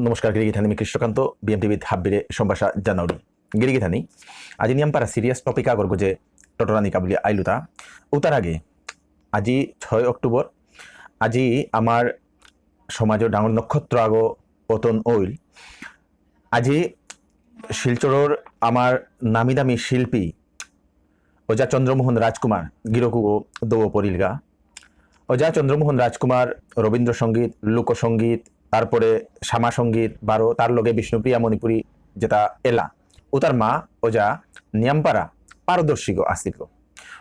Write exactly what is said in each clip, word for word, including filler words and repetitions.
নমস্কার, গিরিগিথানি মি কৃষ্ণকান্ত, বিএমটিভিত হাব্বিরে সম্ভাষা জানাউরি। গিরিগিথানি, আজি নিয়ামপারা সিরিয়াস টপিক আগর গজে টটরানি কাবুলি আইলুতা। উতার আগে, আজি ছয় অক্টোবর, আজি আমার সমাজর ডাঙর নক্ষত্র আগো পতন অইল। আজি শিলচরর আমার নামি দামি শিল্পী ওজা চন্দ্রমোহন রাজকুমার গিরকুগো দৌ পরিলগা। ওজা চন্দ্রমোহন রাজকুমার রবীন্দ্রসঙ্গীত, লোকসঙ্গীত, তারপরে শ্যামা সঙ্গীত, বারো তার লগে বিষ্ণুপ্রিয়া মণিপুরী যেটা এলা, উতার মা ওজা নিয়ামপারা পারদর্শীগো আসিলগো।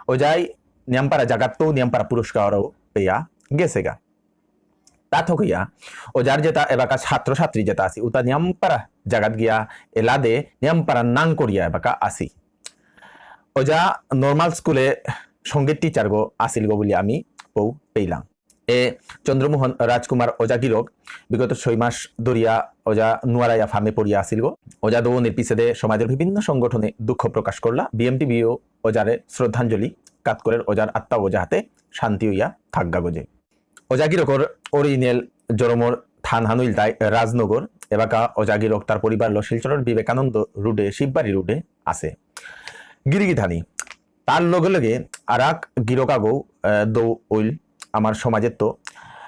ওজাই নিয়ামপারা জাগাত্তও নিয়ামপারা পুরস্কারও পেয়া গেছেগা। তা থকিয়া ওজার যেটা এবাকা ছাত্রছাত্রী যেটা আছি, উতা নিয়ামপারা জাগাত গিয়া এলাদে নিয়ামপারা নাং করিয়া এবাকা আসি। ওজা নর্মাল স্কুলে সঙ্গীত টিচার গো আসিল গো বুলি আমি পৌ পেইলাম। এ চন্দ্রমোহন রাজকুমার ওজা গিরক বিগত ছয় মাস ধরিয়া ওজা নুয়ারাইয়া ফামে পড়িয়া আসিল গো। ওজা দৌনির পিছেদে সমাজের বিভিন্ন সংগঠনে দুঃখ প্রকাশ করলা। বিএমটিভিও ওজারে শ্রদ্ধাঞ্জলি কাত করের, ওজার আত্মা ওজা হাতে শান্তি হইয়া থাকগা গজে। ওজা গিরকর অরিজিনাল জরমর থান হানুইল তাই রাজনগর। এবাকা ওজা গিরক তার পরিবার লো শিলচরর বিবেকানন্দ রোডে, শিববাড়ি রোডে আছে। গিরিগিথানি, তার লগে লগে আরাক গিরক আগো, আহ, দৌ অইল আমার সমাজের তো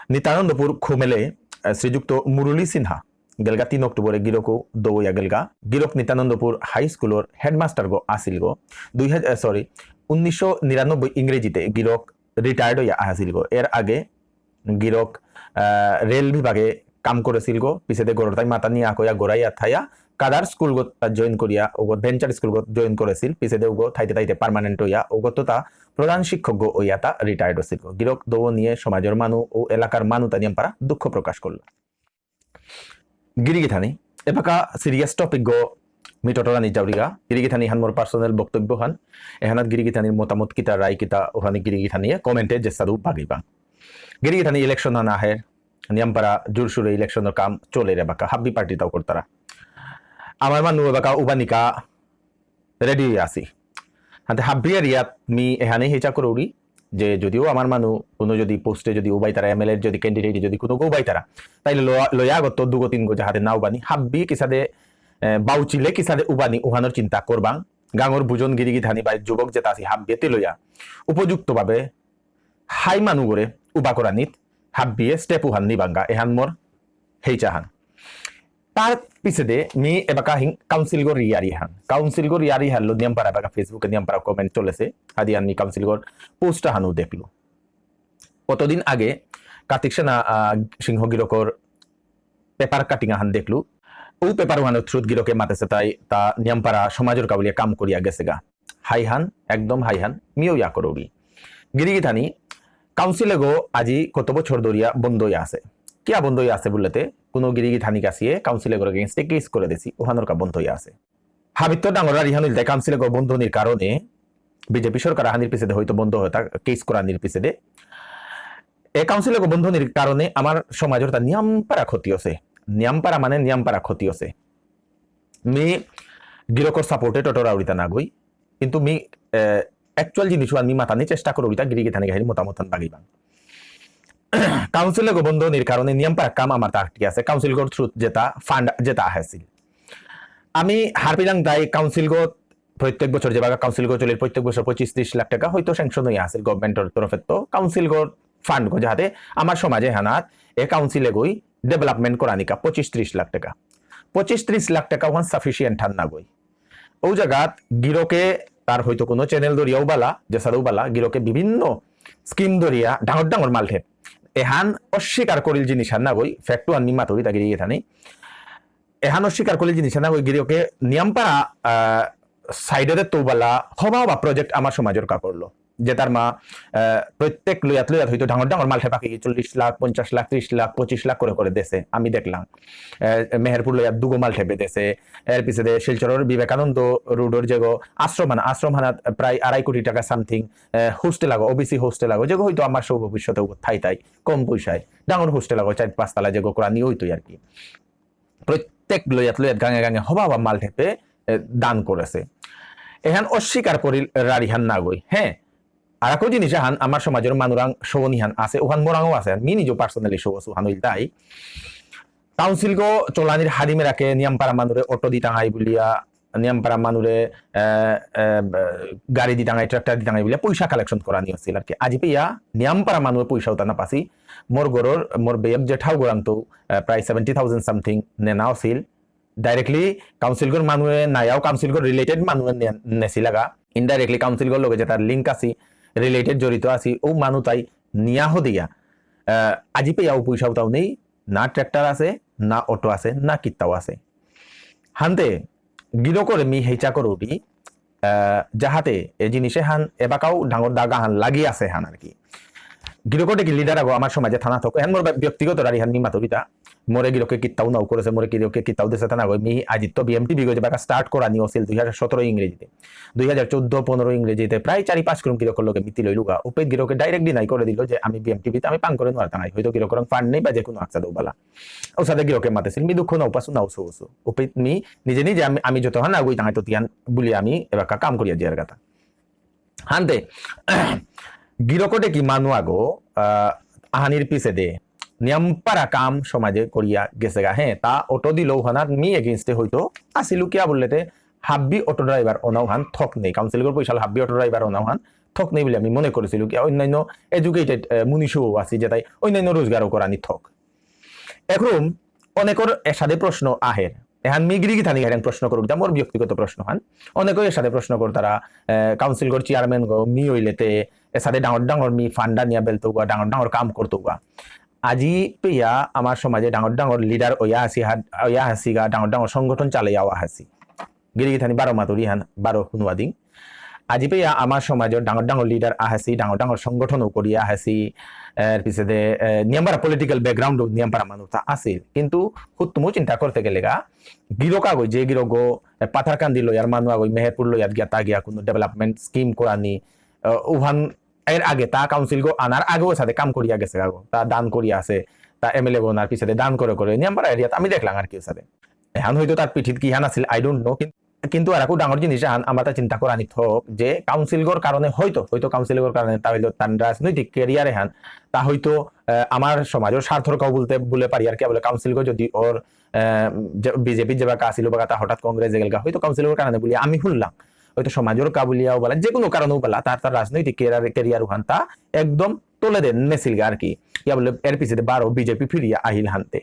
নিত্যানন্দপুর খুমেলে, আহ, শ্রীযুক্ত মুরলী সিনহা গেলগা তিন অক্টোবরে গিরকও দৌ ইয়া গেলগা। গিরক নিত্যানন্দপুর হাই স্কুলর হেডমাস্টার গো আসিল গো। দুই হাজার, আহ, সরি, উনিশশো নিরানব্বই ইংরেজিতে গিরক রিটায়ার্ড হইয়া আসিল গো। এর আগে গিরক, আহ, রেল বিভাগে কাম করেছিল গো। পিছেদে গরতাই মাতা নিয়া কইয়া গড়াইয়া থাইয়া কাদার স্কুল গত জয়েন করিয়া ওগো ভেঞ্চার স্কুল গত জয়েন করেছিল। পিছেদে ওগো থাইতে থাইতে পার্মানেন্ট হইয়া ওগো তো তা প্রধান শিক্ষক গো ওইয়া তা রিটায়ার্ড হয়েছিল গো। গিরক দৌ নিয়ে সমাজের মানু ও এলাকার মানু তা নিয়ামপারা দুঃখ প্রকাশ করল। গিরিগিথানি, এবাকা সিরিয়াস টপিক গো মি টটরানি যাউরিগা। গিরিগিথানি হান মোর পার্সোনাল বক্তব্য হান। এহানাত গিরিগিথানির মতামত কিতা, রায় কিতা, ওহানি গিরিগিথানিয়ে কমেন্টে জেসাদু বাগিবাং। গিরিগিথানি ইলেকশন হান আহের, নিয়ামপারা জোরসুরে ইলেকশনর কাম চলের এবাকা, হাব্বি পার্টি তাও করতারা। আমার মানু এবাকা উবানিকা রেডি হয়ে আসি। হাতে হাব্বি এরিয়াত মি এহানে হেচা করৌরি যে যদিও আমার মানু কোনো যদি পোস্টে যদি উবাইতারা, এমএলএ যদি ক্যান্ডিডেট যদি কোনো উবাইতারা, তাইলে লয়া-, লয়া আগত দুগো তিনগো যাহাতে না উবানি, হাব্বি কিসাদে, এ, বাউচিলে কিসাদে উবানি উহানোর চিন্তা করবাং। গাঙর বুজন গিরিগিথানি বা যুবক যেটা আছি হাব্বিয়ে তে লয়া উপযুক্তভাবে হাই মানুগরে উবা করানিত হাব্বিয়ে স্টেপ উহান নিবাঙ্গা, এহান মোর হেইচা হান। তার পিছেদে মি এবাকা হিং কাউন্সিল গো রিয়ারি হান। কাউন্সিল গো রিয়ারি হান লো নিয়ামপারা এবাকা Facebook-এ নিয়ামপারা কমেন্ট চলেছে। হাদি আমি কাউন্সিল গোর পোস্ট হানু দেখলো। কতদিন আগে কার্তিক সেনা, আহ, সিংহ গিরকর পেপার কাটিং আহান দেখলু। ও পেপার ওহানোর থ্রুত গিরকে মাতেছে তাই তা নিয়ামপারা সমাজর কাবুলিয়া কাম করিয়া গেছে গা। হাই হান, একদম হাই হান, মিও ইয়া করৌরি। গিরিগিথানি, কাউন্সিল এগো আজি কত বছর ধরিয়া বন্ধ হইয়া আছে। কিয়া বন্ধ হইয়া আছে বললেতে, কোনো গিরিগিথানি কাছিয়ে কাউন্সিল এগোর against-এ কেস করে দিছি, ওহানোর কা বন্ধ হইয়া আছে। হাবিত্ত ডাঙর রারি হান ইলতাই কাউন্সিল এগো বন্ধ নির কারণে বিজেপি সরকার হানির পিছেদে হয়তো বন্ধ হতা কেস করানির পিছেদে। এ কাউন্সিল এগো বন্ধ নির কারণে আমার সমাজর তা নিয়ামপারা ক্ষতি আছে। নিয়ামপারা মানে নিয়ামপারা ক্ষতি আছে। মি গিরকর সাপোর্টে টটরাউরিতা নাগই, কিন্তু মি, এ, অ্যাকচুয়াল জিনিস আমি মাতানি চেষ্টা করুরিতা গিরিগিথানি গাহির মতামত হান বাগিবাং। কাউন্সিল এগো বন্ধ নির কারণে নিয়ামপারা কাম আমার তা আটকে আছে। কাউন্সিল গোর থ্রুত যেটা ফান্ড যেটা আহেছিল। আমি হারপিলাং তাই কাউন্সিল গো প্রত্যেক বছর যেভাবে কাউন্সিল গো চলে প্রত্যেক বছর পঁচিশ ত্রিশ লাখ টাকা হয়তো স্যাংশন হইয়া আছে গভর্নমেন্টর তরফে তো কাউন্সিল গোর ফান্ড গো যাহাতে আমার সমাজে হানাত এ কাউন্সিল এগোই ডেভেলপমেন্ট করানিকা পঁচিশ ত্রিশ লাখ টাকা। পঁচিশ ত্রিশ লাখ টাকা ওহান সাফিসিয়েন্ট হান নাগই। ও জায়গাত গিরকে তার হয়তো কোনো চ্যানেল ধরিয়াও বালা, যেসারেও বালা, গিরকে বিভিন্ন স্কিম ধরিয়া ডাঙর ডাঙর মালঠেপ। এহান অস্বীকার করিল জিনিস হান নাগই, ফ্যাক্ট ওহান নিমা তরি তা গিরিগিথানি। এহান অস্বীকার করিল জিনিস হান নাগই গিরকে নিয়ামপারা, আহ, সাইডে দে তো বালা হবা হবা প্রজেক্ট আমার সমাজর কা করলো। যে তার মা, আহ, প্রত্যেক লয়াত লয়াত হয়তো ডাঙর ডাঙর মালঠেপ পাখি চল্লিশ লাখ, পঞ্চাশ লাখ, ত্রিশ লাখ, পঁচিশ লাখ করে করে দেশে আমি দেখলাম। আহ, মেহেরপুর লয়াত দুগো মালঠেপে দেশে, এর পিছে দে শিলচরর বিবেকানন্দ রোডর যেগো আশ্রম হানা, আশ্রম হানাত প্রায় আড়াই কোটি টাকা সামথিং, আহ, হোস্টেল আগো, ওবিসি হোস্টেল আগো, যেগো হয়তো আমার সৌ ভবিষ্যতে থাই থাই কম পয়সায় ডাঙর হোস্টেল আগো চার পাঁচতলা যেগো করানি হইতো আর কি। প্রত্যেক লয়াত লয়াত গাঙে গাঙে হবা হবা মালঠেপে, এ, দান করেছে। এহান অস্বীকার করিল রারিহান নাগই। হ্যাঁ, আর একো জিনিস আহান আমার সমাজর মানুরাং সৌনিহান আছে, ওহান মোরাংও আছে, মি নিজেও পার্সোনালি সৌ আছে, ওহান হইল তাই। কাউন্সিল গো চলানির হাদিমে রাখে নিয়ামপারা মানুরে অটো দিতাঙাই বুলিয়া, নিয়ামপারা মানুরে, এ, এ, গাড়ি দিতাঙাই, ট্রাক্টর দিতাঙাই বুলিয়া পয়সা কালেকশন করানি আছিল আর কি। আজি পেয়া নিয়ামপারা মানুরে পয়সা উতা না পাসি। মোর গরর, মোর বেয়ক জেঠাও গরাং তো, এ, প্রায় সেভেন্টি থাউজেন্ড সামথিং নেনা আছিল। ডাইরেক্টলি কাউন্সিল গর মানুয়ে নায়াও, কাউন্সিল গর রিলেটেড মানুয়ে নে-, নেসিলাগা। ইনডাইরেক্টলি কাউন্সিল গর লগে যেতার লিংক আসি, রিলেটেড জড়িত আসি, ও মানু তাই নিয়া হদিয়া। এ, আজি পেয়া ও পয়সা উতাও নেই, না ট্রাক্টর আছে, না অটো আছে, না কিত্তাও আছে। হানতে গিরকরে মি হেইচা করুরি, আহ, যাহাতে এ জিনিসে হান এবাকাও ডাঙর দাগা হান লাগি আছে হান আর কি। গিরকটে কি লিডার আগো আমার সমাজে থানা থক, এহান মোর ব্য-, ব্যক্তিগত রারি হান মি মাতুরিতা। মোরে গিরকে কিত্তাও নাও করেছে, মোরে গিরকে কিত্তাও দেসে থানা গো। মি আজিত তো বিএমটিভি গো যেবাকা স্টার্ট করানি আছিল দুই হাজার সতেরো ইংরেজিতে, দুই হাজার চোদ্দ পনেরো ইংরেজিতে প্রায় চারি পাঁচ গ্রুম গিরকর লগে মিতি লইলুগা। উপেত গিরকে ডাইরেক্ট ডিনাই করে দিল যে আমি বিএমটিভিতে আমি পাং করে নোয়ার তাঙাই, হয়তো গিরকর ফান্ড নেই বা যে কোনো আকসা দৌবালা। ওসাদে গিরকে মাতেছিল, মি দুঃখ না উপাসু না উসু উসু। উপেত মি নিজে নিজে আমি, আমি যত হান আগুই তাঙাই তো তিয়ান বুলি আমি এবাকা কাম করিয়া জিয়ার গাতা। হানতে, গিরকটে কি মানু আগো, আহ, আহানির পিছে দে, নিয়ামপারা কাম সমাজে করিয়া গেছে গা। হ্যাঁ, তা অটো দিলেও হানার মি এগেইনস্টে হয়তো আসিলু কিয়া বললেতে হাব্বি অটো ড্রাইভার ওনাও হান থক নেই। কাউন্সিলর পয়সা হাব্বি অটো ড্রাইভার ওনাও হান থক নেই বলে আমি মনে করেছিল কি অন্যান্য এডুকেটেড, আহ, মুনিশও আছে যেটাই অন্যান্য রোজগারও করানি থক। এখন অনেকর এসাদে প্রশ্ন আহের। এহান মি গিরি গিথানি এহান প্রশ্ন করুক, যা মোর ব্যক্তিগত প্রশ্ন হান। অনেকে এসাদে প্রশ্ন করতারা, আহ, কাউন্সিল গর চেয়ারম্যান গো মি হইলেতে, এসাদে ডাঙর ডাঙর মি ফান্ডা নিয়া বেলতৌগা, ডাঙর ডাঙর কাম করতৌগা। আজি পেয়া আমার সমাজে ডাঙর ডাঙর লিডার ওয়া আসি হাত, ওয়া আসিগা, ডাঙর ডাঙর সংগঠন চালাইয়া ওয়া আসি। গিরি গিথানি বারো মাতুরি হান, বারো হুনুয়াদিং। আজি পেয়া আমার সমাজর ডাঙর ডাঙর লিডার আহাসি, ডাঙর ডাঙর সংগঠনও করি আহাসি, এর পিছেদে, এ, নিয়ামপারা পলিটিক্যাল ব্যাকগ্রাউন্ডও নিয়ামপারা মানু তা আছিল। কিন্তু হুত্তুমু চিন্তা করতে গেলে গা, গিরক আগই, যে গিরক গো, এ, পাথারকান্দি লয়ার মানু আগই, মেহেরপুর লয়ার গিয়া তা গিয়া কোনো ডেভেলপমেন্ট স্কিম করানি, এ, উহান এর আগে তা কাউন্সিল গো আনার আগেও সাথে কাম করিয়া গেছে আগো, তা দান করিয়া আছে, তা এমএলএ গো ওনার পিছেদে দান করে করে নিয়ামপারা এরিয়াত আমি দেখলাম আর কি সাথে। এহান হয়তো তার পিঠিত কি হান আছিল, I don't know, কিন-, কিন্তু আর আকু ডাঙর জিনিস হান আমার তা চিন্তা করানি থক যে কাউন্সিল গর কারণে হয়তো, হয়তো কাউন্সিল গর কারণে তা হইলো তার রাজনৈতিক ক্যারিয়ার এহান, তা হয়তো, আহ, আমার সমাজর স্বার্থর কাউ বলতে বলে পারি আর কি, বলে কাউন্সিল গো যদি ওর, আহ, যে বিজেপি যেবাকা আসিল বাকা তা হঠাৎ কংগ্রেস গেলগা, হয়তো কাউন্সিল গর কারণে বলে আমি শুনলাম, হয়তো সমাজর কা বুলিয়াও বলা, যে কোনো কারণেও বলা, তার, তার রাজনৈতিক ক্যারিয়ার, ক্যারিয়ার ওহান তা একদম তলে দে নেসিলগা আর কি। ইয়া বলে এর পিছেদে বারো বিজেপি ফিরিয়া আহিল হানতে।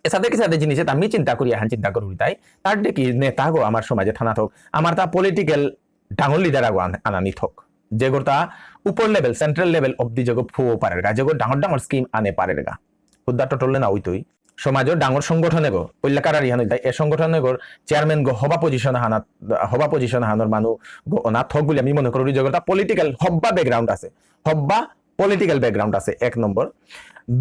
এসাদে কিসাদে জিনিসে তা আমি চিন্তা করি, আহান চিন্তা করি তাই। তার দেখি নেতা গো আমার সমাজে থানা থক, আমার তা পলিটিক্যাল ডাঙর লিডার আগো আন-, আনানি থক। যেগর তা উপর লেভেল, সেন্ট্রাল লেভেল অব্দি যেগো ফুও পারেরগা, যেগো ডাঙর ডাঙর স্কিম আনে পারেরগা। হুদ্দা টোটলে না হইতই। সমাজর ডাঙর সংগঠন এগো, পৈলা কারারি হান হইতাই, এ সংগঠন এগোর চেয়ারম্যান গো হবা পজিশন হানাত, হবা পজিশন হানর মানু গো অনা থক বুলি আমি মনে করি, যেগো তা পলিটিক্যাল হব্বা ব্যাকগ্রাউন্ড আছে, হব্বা পলিটিক্যাল ব্যাকগ্রাউন্ড আছে, এক নম্বর।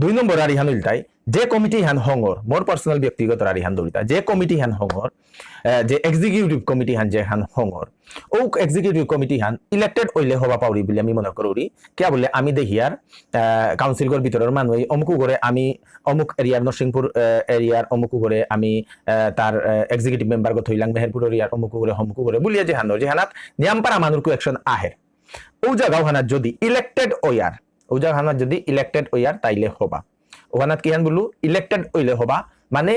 দুই নম্বর আর ইহান হইলতাই, যে কমিটি হান হঙর, মোর পার্সোনাল ব্যক্তিগত আর ইহান দৌড়িতা, যে কমিটি হান হঙর, আহ, যে এক্সিকিউটিভ কমিটি হান যে হান হঙর, ও এক্সিকিউটিভ কমিটি হান ইলেক্টেড হইলে হবা পাউরি বুলি আমি মনে করি। কিয়া বলে আমি দেখিয়ার, আহ, কাউন্সিল গর ভিতরের মানুষ অমুক করে আমি অমুক এরিয়ার নরসিংপুর, আহ, এরিয়ার অমুক করে আমি, আহ, তার, আহ, এক্সিকিউটিভ মেম্বার গো থইলাং মেহেরপুর এরিয়ার অমুক করে হমুক করে বুলিয়া যে হান, যে হানাত নিয়ামপারা মানুর কো একশন আহের। ও জায়গা ওহানাত যদি ইলেক্টেড ওয়ার, ও জায়গা ওহানাত যদি ইলেক্টেড ওয়ার তাইলে হবা। ওহানাত কিহান বলু ইলেক্টেড হইলে হবা, মানে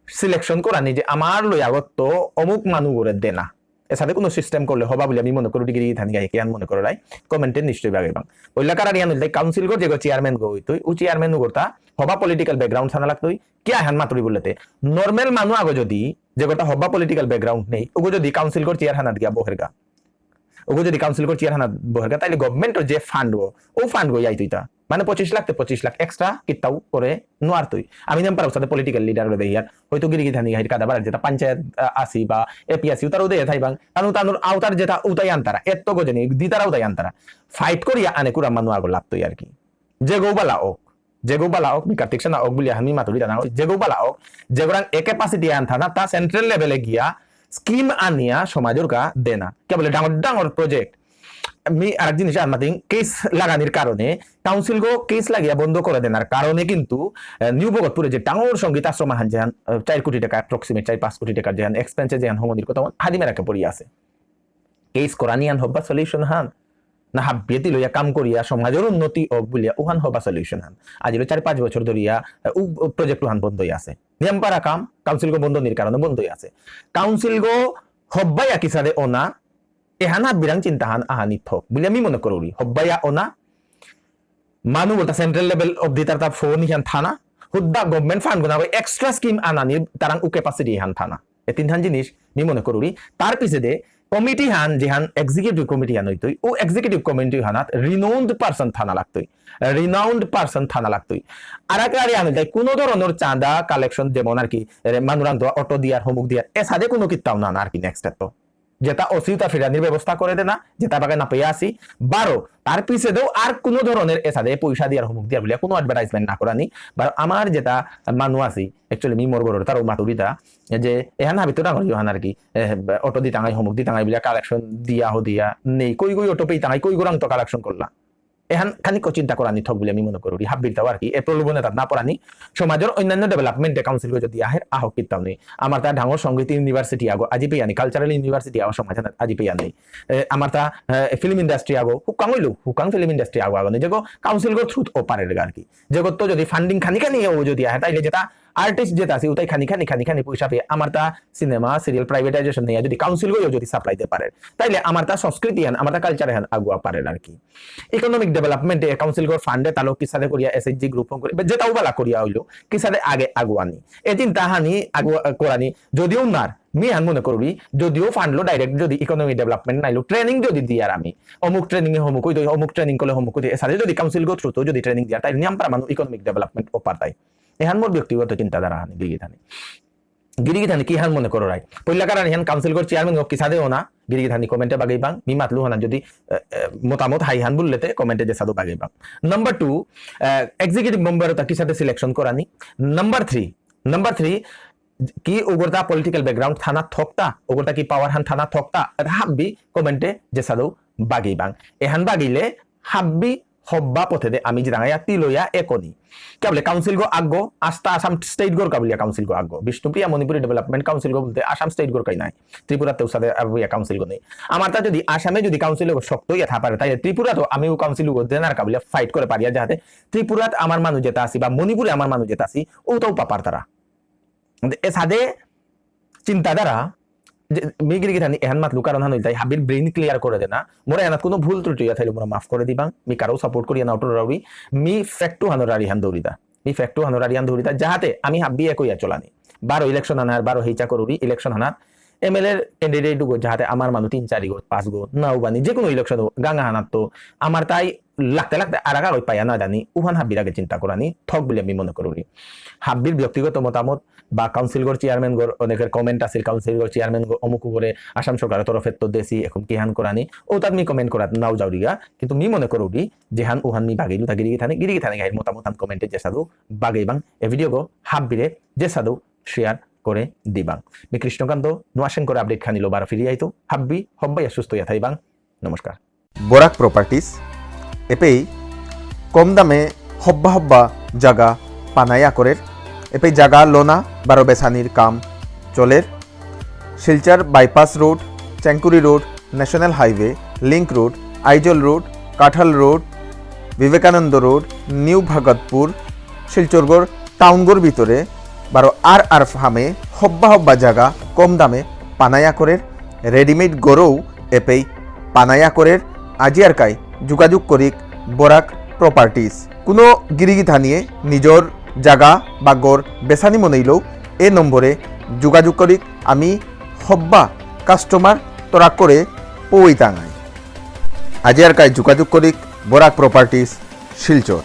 সিলেকশন করানি যে আমার লই আগত তো অমুক মানু করে দেনা। এসাদে কোনো সিস্টেম করলে হবা বুলি আমি মনে করি ডিগ্রি থানি গায়ে কিহান মনে করে রাই, কমেন্টে নিশ্চয়ই বাগে বাং। পয়লা কারারি হান হইলতাই কাউন্সিল গো যেগো চেয়ারম্যান গো হইতই, ও চেয়ারম্যান গো করতা হবা পলিটিক্যাল ব্যাকগ্রাউন্ড থানা লাগতই, কিয়া হান মাতুরি বললেতে। নরমাল মানু আগো যদি, যেগো তা হবা পলিটিক্যাল ব্যাকগ্রাউন্ড নেই, ওগো যদি কাউন্সিল গো চেয়ার হানাত গিয়া বহেরগা, ওগো যদি কাউন্সিল গো চেয়ার হানাত বহেরগা, তাইলে গভর্নমেন্টর যে ফান্ড গো, ও ফান্ড গো ইয়াইতইতা। মানে পঁচিশ লাখ তে পঁচিশ লাখ এক্সট্রা কিত্তাও করে নোয়ারতই। আমি নিয়ামপারা সাথে পলিটিক্যাল লিডার রে দেখিয়ার, হয়তো গিরি গিথানি গাহির কাদা বাড়ার যেটা পঞ্চায়েত, আহ, আসি বা এপিএসসি উতারও দেয়া থাইবাং, কারণ তানুর আওতার যেটা উতাই আনতারা, এত গো জানি, দিতারা উতাই আনতারা। ফাইট করিয়া আনে কুরা মানু আগো লাগতই আর কি। যে গো বালা ওক, যে গো বালা ওক, মি কার্তিক সেনা ওক বুলিয়া হান মি মাতুরি তা না, যে গো বালা ওক, যে গোরাং এ ক্যাপাসিটি আন থানা, তা সেন্ট্রাল লেভেলে গিয়া স্কিম আনিয়া সমাজর কা দেনা। কিয়া বলে ডাঙর ডাঙর প্রজেক্ট। মি আরেক জিনিস আর মাতিং, কেস লাগানির কারণে, কাউন্সিল গো কেস লাগিয়া বন্ধ করে দেনার কারণে কিন্তু, আহ, নিউ ভগতপুরে যে ডাঙর সঙ্গীত আশ্রম আহান যেহান, আহ, চার কোটি টাকা অ্যাপ্রক্সিমেট, চার পাঁচ কোটি টাকার যেহান এক্সপেন্সে যেহান হঙনির কথা হাদিমে রাখে পড়ি আছে। কেস করানি আন হব্বা সলিউশন হান। না হাব্বিয়ে তিলয়া কাম করিয়া সমাজর উন্নতি অক বুলিয়া উহান হবা solution হান। আজিলো চারি পাঁচ বছর ধরিয়া, এ, উ, উ project হান বন্ধ হইয়া আছে। নিয়াম পারা কাম, council গো বন্ধ নির কারণে বন্ধ হইয়া আছে। Council গো হব্বাইয়া কিসাদে অনা, এহান হাব্বিরাং চিন্তাহান আহানি থক। বুলিয়া আমি মনে করুরি, হব্বাইয়া অনা, মানু বলতা central level অবধি তার তা phone হিয়ান থানা, হুদ্দা government fund গুনা extra scheme আনানি তারাং উ capacity হান থানা। এ তিনহান জিনিস মি মনে করুরি। তার পিছে দে committee হান, যেহান executive committee হান হইতই, ও executive committee হানাত renowned person থানা লাগতই, renowned person থানা লাগতই। আর এক আরে আনু তাই কোনো ধরনের চাঁদা collection, যেমন আর কি, এ, মানুরাং তো অটো দিয়ার, হমুক দিয়ার, এসাদে কোনো কিত্তাও না, না আর কি next step তো। যেটা ওসিউতা ফিরানির ব্যবস্থা করে দেনা, যেটা বাগে না পেয়ে আসি, বারো, তার পিছে দেও আর কোনো ধরনের এসাদে পয়সা দিয়ার হমুক দিয়ার বুলিয়া কোনো advertisement না করানি, বারো আমার যেটা মানু আছি, actually মি মোর ঘরর তার মাতুরিতা, যে এহান হাবিত ডাঙর ইহান আর কি, এ, অটো দি টাঙাই হমুক দি টাঙাই বুলিয়া collection দিয়া হো দিয়া নেই, কই কই অটো পেই টাঙাই কই গোরাং তো collection করলা। এহান খানিক চিন্তা করানি থক বুলিয়া আমি মনে করি, হাব্বিরতাও আর কি, এ প্রলোভনে তাত না পড়ানি, সমাজর অন্যান্য development এ council গো যদি আহের, আহক কিত্তাও নেই। আমার তা ডাঙর সংগীত university আগো, আজি পেয়া নেই, cultural university আগো সমাজ আজি পেয়া নেই। এ, আমার তা, এ, film industry আগো, হুকাং হইলো, হুকাং film industry আগো আগো নেই, যেগো council গো through ও পারে আর কি। যেগো তো যদি funding খানি খানি ও যদি আহে, তাইলে যেটা artist যেটা আছে, ওটাই খানি খানি খানি খানি পয়সা পেয়ে আমার তা cinema, serial privatization নিয়ে যদি council গো যদি supply দিতে পারে, তাইলে আমার তা সংস্কৃতি হান, আমার তা culture হান আগুয়া পারে আর কি। Economic development এ council গর fund এ তালো কিসাদে করিয়া S H G group করে, বা যেটাও বালা করিয়া হইলো, কিসাদে আগে আগুয়ানি। এ চিন্তা হানি আগুয়া, করানি, যদিও নার, মি হান মনে করুরি, যদিও fund লো direct যদি economic development নাইলো, training যদি দিয়ার আমি, অমুক training এ হমুক হইতো, অমুক training করলে হমুক হইতো, এসাদে যদি council গো through তো যদি training দিয়ার, তাই নিয়াম পারা মানু economic development ও পারতাই। এহান মোর ব্যক্তিগত চিন্তাধারা হানি, গিরিগিথানি। গিরিগিথানি কি হান মনে করো রাই? পইলা কারণ এহান council গর chairman গো কিসাদে অনা, গিরিগিথানি comment এ বাগেই বাং, মি মাতলু হানা যদি, এ, এ, মতামত হাই হান বুললেতে comment এ যে সাদু বাগেই বাং। Number two, এ, executive member তা কিসাদে selection করানি। Number three, number three, কি ওগরতা political background থানা থকতা, ওগরতা কি power হান থানা থকতা, এতা হাব্বি comment এ যে সাদু বাগেই বাং। এহান বাগিলে হাব্বি হব্বা পথে দে আমি জিরাঙাইয়া তিলয়া একনি। কে বলে council গো আগো, আস্তা আসাম state গর কাবুলিয়া council গো আগো। বিষ্ণুপ্রিয়া মণিপুরী development council গো বলতে আসাম state গর কাই নাই। ত্রিপুরাতে উসাদে আবুয়া council গো নেই। আমার তা যদি আসামে যদি council গো শক্ত ইয়া থা পারে, তাই ত্রিপুরা তো আমি ও council গো দেনার কাবুলিয়া fight করে পারিয়া যাহাতে ত্রিপুরাত আমার মানু যেটা আসি বা মণিপুরে আমার মানু যেটা আসি, ও তো পাপার তারা। এসাদে চিন্তাধারা, যে মি গিরিগিথানি এহান মাতলু কারণ হান হইতাই হাবির brain clear করে দেনা। মোরা এনাত কোনো ভুল ত্রুটি ইয়া থাইলে মোরা মাফ করে দিবাং। মি কারো support করিয়া না উঠো রাউরি। মি fact হানো রারি হান দৌড়িতা। মি fact হানো রারি হান দৌড়িতা। যাহাতে আমি হাব্বি এক ইয়া চলানি। বারো election আনার, বারো হেইচা করুরি, election আনার। M L A র candidate গো যাহাতে আমার মানু তিন চারি গো, পাঁচ গো, নাও বানি, যে কোনো election গাঙা হানাত তো আমার তাই লাগতে লাগতে আর আগা পাইয়া না জানি, উহান হাব্বির আগে চিন্তা করানি থক বলে আমি মনে করি। হাব্বির ব্যক্তিগত মতামত বা council গর chairman গর অনেকের comment আছে, council গর chairman গো অমুক করে আসাম সরকারের তরফে তো দেশি এখন কি হান করানি, ও তার মি comment করাত নাও যাওরিগা, কিন্তু মি মনে করি যেহান উহান মি বাগেই দুটা গিরিগিথানি, গিরিগিথানি গাইর মতামত হান comment এ যে সাধু বাগেই বাং, এ video গো হাব্বিরে যে সাধু share করে দিবাং। মি কৃষ্ণকান্ত, নোয়াশেন করে update খানিলো বারো ফিরিয়া আইতো, হাব্বি হব্বাইয়া সুস্থ ইয়া থাইবাং। নমস্কার। বরাক প্রপার্টিজ, এপেই কম দামে হব্বা হব্বা জাগা পানায়া করের, এপেই জাগা লোনা বারো বেসানির কাম চলের। Silchar bypass road, Chengkuri road, national highway, link road, Aizawl road, Kathal road, Vivekananda road, new Bhagatpur, শিলচরগর টাউনগর ভিতরে বারো আর আর ফার্মে হব্বা হব্বা জাগা কম দামে পানায়া করের, রেডিমেড গরৌ এপেই পানায়া করের, আজি আর কাই যোগাযোগ করিক বরাক প্রপার্টিজ। কোনো গিরিগিথানিয়ে নিজর জাগা বা গর বেসানি মনেইলেও এ নম্বরে যোগাযোগ করিক, আমি হব্বা কাস্টমার তরাক করে পৌই তাঙাই। আজি আর কাই যোগাযোগ করিক বরাক প্রপার্টিজ, শিলচর।